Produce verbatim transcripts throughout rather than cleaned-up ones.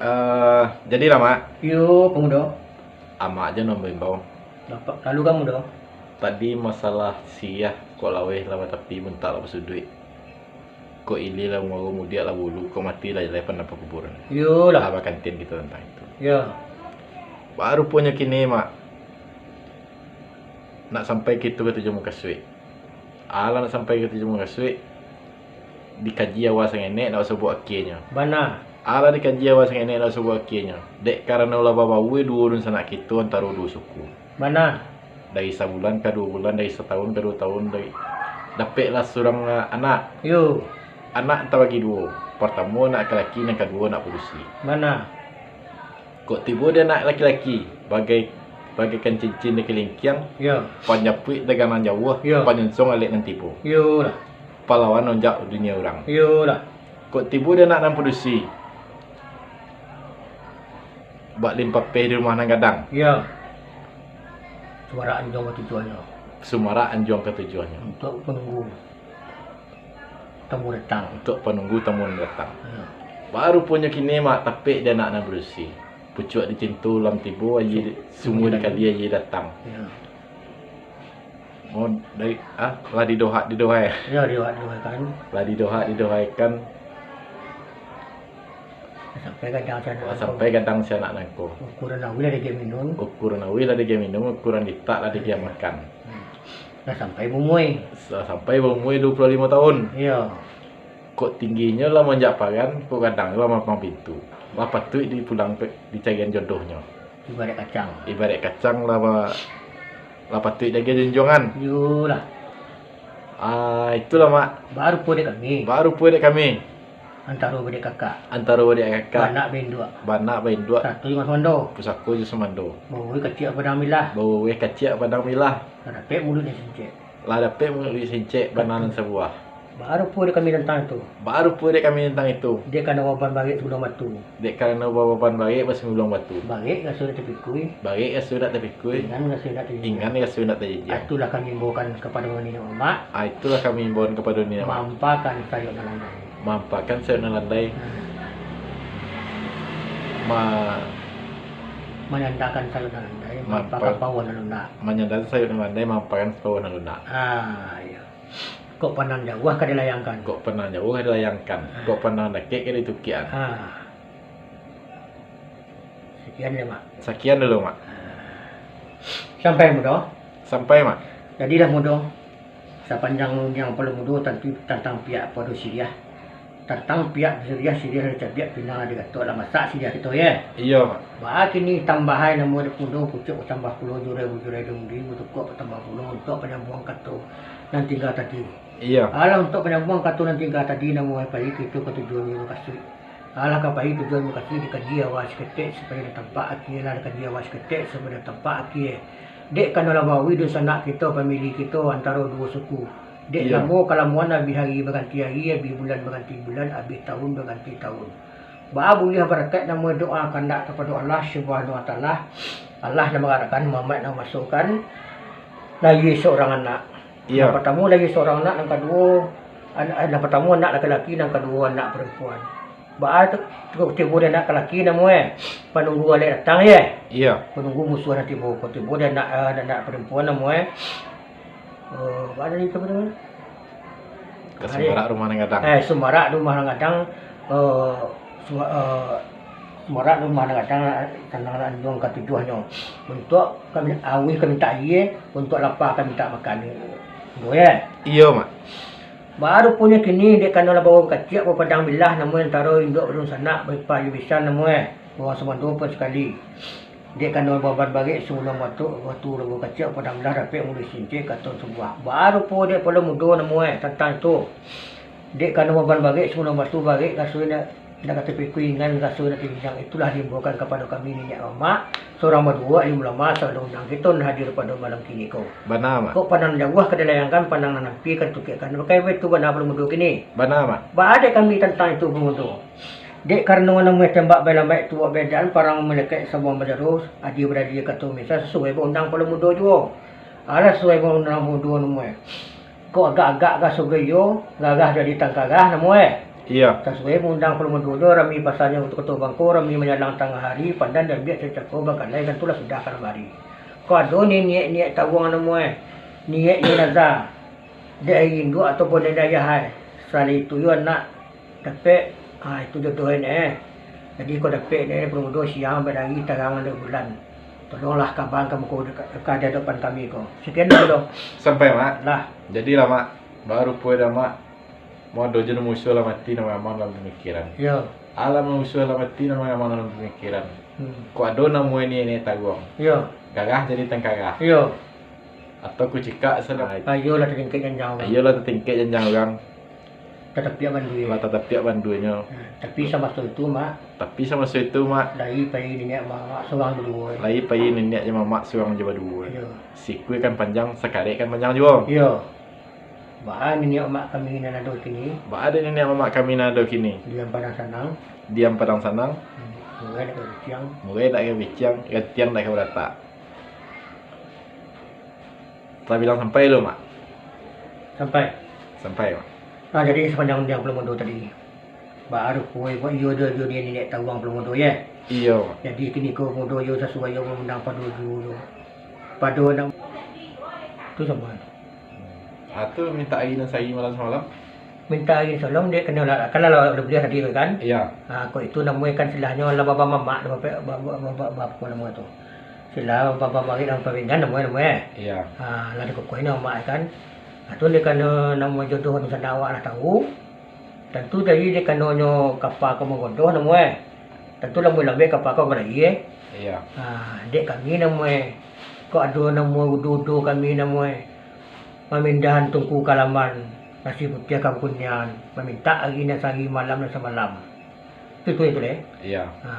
Eh, jadilah, Mak. Iyo, Pamudo. Amak aja nan baimbau. Bapak, lalu kamu doh. Tadi masalah siriah, kok laweh lah batapi, buntak lah basuduik. Kok ilia lah muaro, mudiak lah baulu, kok mati lah jaleh pandam pakuburan. Iyolah. Lah bakantian kito tantang itu. Iyo. Baruponyo kini, Mak, nak sampai kito ka tujuan mukasuik. Alah nak sampai ka tujuan mukasuik, dikaji awal sangenek, nak basobok akienyo. Bana. Alah dikaji awal sangenek, nak basobok akienyo. Dek karano lah babaua duo dunsanak kito antaro duo suku. Bana. Dari sabulan ka duo bulan, dari satahun ka duo tahun, dari, dapeklah surang, ah, anak. Yo. Anak tabagi duo. Partamo anak laki-laki, nan kaduo anak padusi. Bana. Kok tibo di anak laki-laki, bagai, bagaikan cincin di kalingkiang, Yo. Panjapuik dagang nan jauah, Yo. Panyunsong alek nan tibo. Iyolah. Palawan onjak dunia urang. Iyolah. Kok tibo di anak nan padusi, bak limpapeh di rumah nan gadang. Iyo. Sumarak anjuang ka tujuannyo. Sumarak anjuang ka tujuannyo. Untuak panunggu tamu datang. Untuak panunggu tamu nan datang. Iyo. Baruponyo kini, Mak, tapek di anak nan padusi. Pucuak dicinto ulam tibo, aia sumua dikali aia datang. Iyo. Oh, dari, ah, lah didohak, didohai. Iyo, didohak, didohaikan. Lah didohak, didohaikan. Sampai gadang si anak nangko. Sampai gadang si anak nangko. Ukuran awih lah digiah minun. Ukuran awih lah digiah minun, ukuran gitak lah digiah makan. Hmm. Lah sampai baumua. Lah sampai baumua duo puluah limo tahun. Iyo. Kok tingginyo lah manjak paran, kok gadangnyo lah mampang pintu. Lah patuik dipulang pe-, dicarian jodohnyo. Ibaraik kacang. Ibaraik kacang lah ba-, lah patuik diagiah junjuangan. Iyolah. Ah, itulah, Mak. Barupo dek kami. Barupo dek kami. Antaro badek kakak. Antaro badek kakak. Banak bainduak. Banak bainduak. Pusako jo sumando. Pusako jo sumando. Bawaweh kaciak padang milah. Bawaweh kaciak padang milah. Lah dapek muluik nan sincek. Lah dapek muluik sincek, bana nan sabuah. Barupo dek kami tantang itu. Barupo dek kami tantang itu. Dek karano baban barek saguluang batu. Dek karano baban barek basaguluang batu. Barek raso indak tapikui. Barek raso indak tapikui. Ringan raso indak tajijia. Ringan raso indak tajijia. Itulah kami imbaukan kapado niniak mamak. Ah, itulah kami imbaukan kapado niniak mamak. Mampakan sayuak nan landai. Mampakan sayuak nan landai. Hmm. Ma- Manyandakan sayuak nan landai, mampakan pauah nan lunak. Manyandakan sayuak nan landai, mampakan pauah nan lunak. Ah, iyo. Kok pandang jauah ka dilayangkan. Kok pandang jauah ka dilayangkan. Ah. Kok pandang dakek ka ditukiakan. Ah. Sakian dulu, Mak. Sakian dulu, Mak. Sampai, Mudo? Sampai, Mak. Jadilah, Mudo. Sapanjang rundiang Palo Mudo tantu tantang pihak pado siriah. Tantang pihak siriah, siriah lah dicabiak, pinang lah digatok, lah masak siriah kito, ye. Iyo, Mak. Baa kini tambahai namo dek Mudo, pucuak batambah pulo, jurai-bujurai dengdi, batukok batambah pulo, untuak panyambuang kato nan tingga tadi. Iyo. Alah, untuak panyambuang kato nan tingga tadi, namo pai kito ka tujuan mukasuik. Alah ka pai tujuan mukasuik, dikaji awal saketek, sapado nan tampak akie, lah dikaji awal saketek, sapado nan tampak akie. Dek karano lah bawih dunsanak kito, pamili kito antaro duo suku. Dek Iyo. Lamo kalamoan, abih ari baganti ari, abih bulan baganti bulan, abih taun baganti taun. Baa buliah barakaik namo doa kandak kapado Allah Subhanahu Wa Taala. Allah nan mangarakan, Muhammad nan mamasuakan, lahia saurang anak. Iyo. Nan partamo lahia saurang anak, nan kaduo, an-, nan partamo anak laki-laki, nan kaduo anak parampuan. Baa tu, tu tibo di anak laki namo, eh, panunggu alek datang, ye? Iyo. Panunggu musuah nan tibo, kok tibo di anak, eh, anak parampuan namo, eh. Eh, baa tadi tu namo? Ka sumarak rumah nan gadang. Eh, sumarak rumah nan gadang, eh, suma-, eh, sumarak rumah nan gadang, tantang anjuang katujuahnyo. Untuak kami, auih ka mintak aia, untuak lapa ka mintak makan. Iyo, ye? Iyo, Mak. Baruponyo kini, dek karano lah bawo kaciak, bapadang bilah, namo antaro induak badunsanak, baipa jo bisan, namo, eh, urang sumando pun sakali. Dek karano baban barek, sumulong batuk, batu lah bawo kaciak, bapadang bilah, dapek muluik sincek, kato sabuah. Barupo dek Palo Mudo, namo, eh, tantang itu. Dek karano baban barek, sumulong batu, barek, raso indak Indak ka tapikui, ringan raso indak tajinjang, itulah diimbaukan kapado kami niniak mamak, surang baduo, alim ulama, sagalo urang kito nan hadir pado malam kini ko. Bana, Mak. Kok pandang jauah ka dilayangkan, pandang nan ampia ka ditukiakan. Pakai baitu bana Palo Mudo kini. Bana, Mak. Baa dek kami tantang itu, Palo Mudo. Dek karano namuah tembak balambaik tubuah baedan, parang malekaik sabuang bajaro, adia baradia kato misa, sasuai baundang Palo Mudo juo. Alah sasuai baundang Palo Mudo namuah. Kok agak-agak ka sugo iyo, gagah jadi tangkarah namuah. Iyo. Sasuai undang Pulo Mudo tu, rami pasanyo tu Koto Bangko, rami manjalang tangah hari, pandan diambiak cako-cako, bagalai kan tu lah sudah ka lamari. Kok ado ni niaik-niaik tawuang namuah, niaik jenazah, dek induak ataupun dek ayah ai, sasudah itu yo anak dapek, ha, itu jodoh ni, eh. Jadi kok dapek ni, Pulo Mudo siang badari tarang dek bulan. Tolonglah kabang ka muko deka-, ka di adapan kami ko. Sakian dulu, Mudo. Sampai, Mak? Lah. Jadilah, Mak. Barupo dah, Mak. Mau ado jo nan mausuah lah mati, nan mangamang dalam pamikiran. Iyo. Alah mausuah lah mati, nan mangamang dalam pamikiran. Hmm. Kok ado namuah ni, ni taguang. Iyo. Garah jadi tangkarah. Iyo. Atau kucikak sadang. Ah, iyo lah tatingkek janjang urang. Iyo lah tatingkek janjang urang. Tatapiak bandua. Lah tatapiak banduanyo. Hmm. Tapi samaso itu, Mak. Tapi samaso itu, Mak. Lai pai niniak mamak surang jo baduo. Lai pai niniak jo mamak surang jo baduo. Iyo. Sikua kan panjang, sakarek kan panjang juo. Iyo. Baa niniak mamak kami nan ado kini. Baa dek niniak mamak kami nan ado kini. Diam padang sanang. Diam padang sanang. Hmm. Murai dak ka biciang. Murai dak ka biciang, rantiang dak ka baratak. Tabilang sampai lo, Mak? Sampai. Sampai, Mak. Nah, jadi sapanjang undiang Pulo Mudo tadi, baru kue buat iyo jo, jo dia niniak taguang Pulo Mudo, ye? Iyo, Mak. Jadi kini ko Mudo yo sasuai yo mangundang pado juo yo. Pado nak tu samo. Ah, tu mintak ari nan sahari malam samalam. Mintak ari samalam dek kena lah, kan lah, lah buliah tadi tu kan? Iya. Ah, kok itu namuah kan silahnyo lah baba mamak, baba, baba, baba, baba, apo namuah tu? Silah baba marik dalam pabingan namuah, namuah. Iya. Ah, lah dikukuh ni mamak kan. Ah, tu dek kena namuah jodoh tu sanak awak lah tahu. Tantu tadi dek kanonyo kapa ko manggodoh namuah. Tantu lamuah lambek kapa ko ka lai, eh. Iya. Ah, dek kami namuah, kok ado namuah udo-udo kami namuah. Mamindahan tungku ka laman, nasi putiah ka kukuniangan, mamintak ari nan sahari malam nan samalam. Tu, tu, itu deh. Iya. Ha.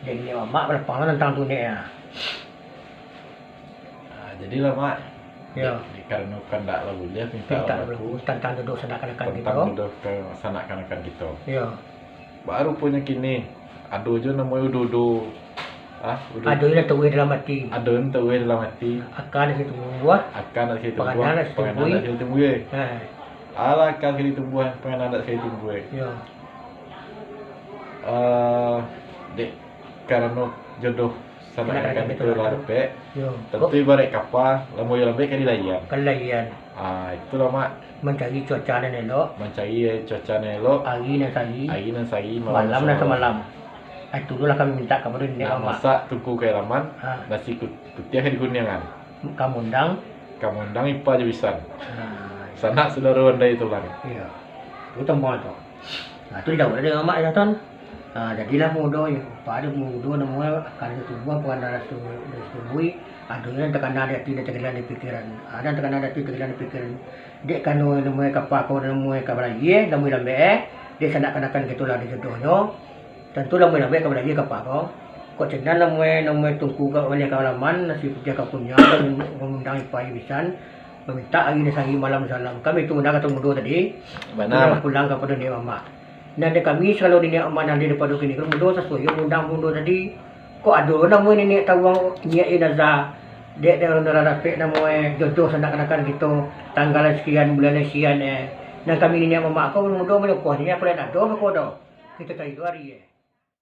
Dek niniak mamak balapang lah tantang tu, Nek, ya. Ah, jadilah, Mak. Iya. Di-, dikaranokan ndak lah buliah mintak lah baku tantang jodoh sanak kanakan kito. Tantang jodoh ka sanak kanakan kito. Iya. Baruponyo kini, ado jo namonyo udo-udo. Ah, udo. Ado nan tauih dalam ati. Ado nan tauih dalam ati. Aka nan sakali tumbuah. Aka nan sakali tumbuah. Pangandaran nan sakali tumbuah. Pangandaran nan sakali tumbuah. Ha. Alah, aka nan sakali tumbuah, pangandaran nan sakali tumbuah. Yo. Eh, dek karano jodoh sanak kanakan kito lah dapek. Yo. Tantu ibaraik kapa, lamuah lambek ka dilaian. Ka dilaian. Ah, itulah, Mak. Mancari cuaca nan elok. Mancari cuaca nan elok. Ari nan sahari. Ari nan sahari, malam nan samalam. Ah, itu dulu lah kami mintak kapado niniak mamak. Nak masak tungku ka laman, ha, nasi kut-, kutiah ka dikuniangan. Ka maundang. Ka maundang ipa jo bisan. Ha. Sanak sudaro andai tulang. Iyo. Tu tambah tu. Nah, tu dijawab dek mamak dah, Ton. Ah, jadilah mudo, yo. Pado mudo namonyo akan tumbuah, bukan dari tu, dari tumbuhi. Ado nan takana di ati, nan tagilang di pikiran. Ado nan takana di ati, tagilang di pikiran. Dek kano namonyo kapa ko, namonyo ka balaiah, namonyo lambek, eh. Dek sanak kanakan kito lah ado jodohnyo. Tantu lamonyo lambek ka balaiah kapa ko. Kok cando namonyo, namonyo tungku ka balaiah ka laman, nasi putiah ka kuniangan, mangundang ipa jo bisan. Mamintak ari nan sahari malam nan samalam. Kami tu bana kato mudo tadi. Bana, Mak. Pulang kapado niniak mamak. Nan dek kami sagalo niniak mamak nan ado di pado kini, kato mudo sasuai jo undang mudo tadi. Kok ado namonyo niniak taguang, niniak jenazah. Dek, dek urang lah dapek namonyo jodoh sanak kanakan kito, tanggal sekian, bulan sekian, eh. Nan kami niniak mamak ko mudo manyokoh niniak, apo lai ado bako do. Kito cari tu ari, eh.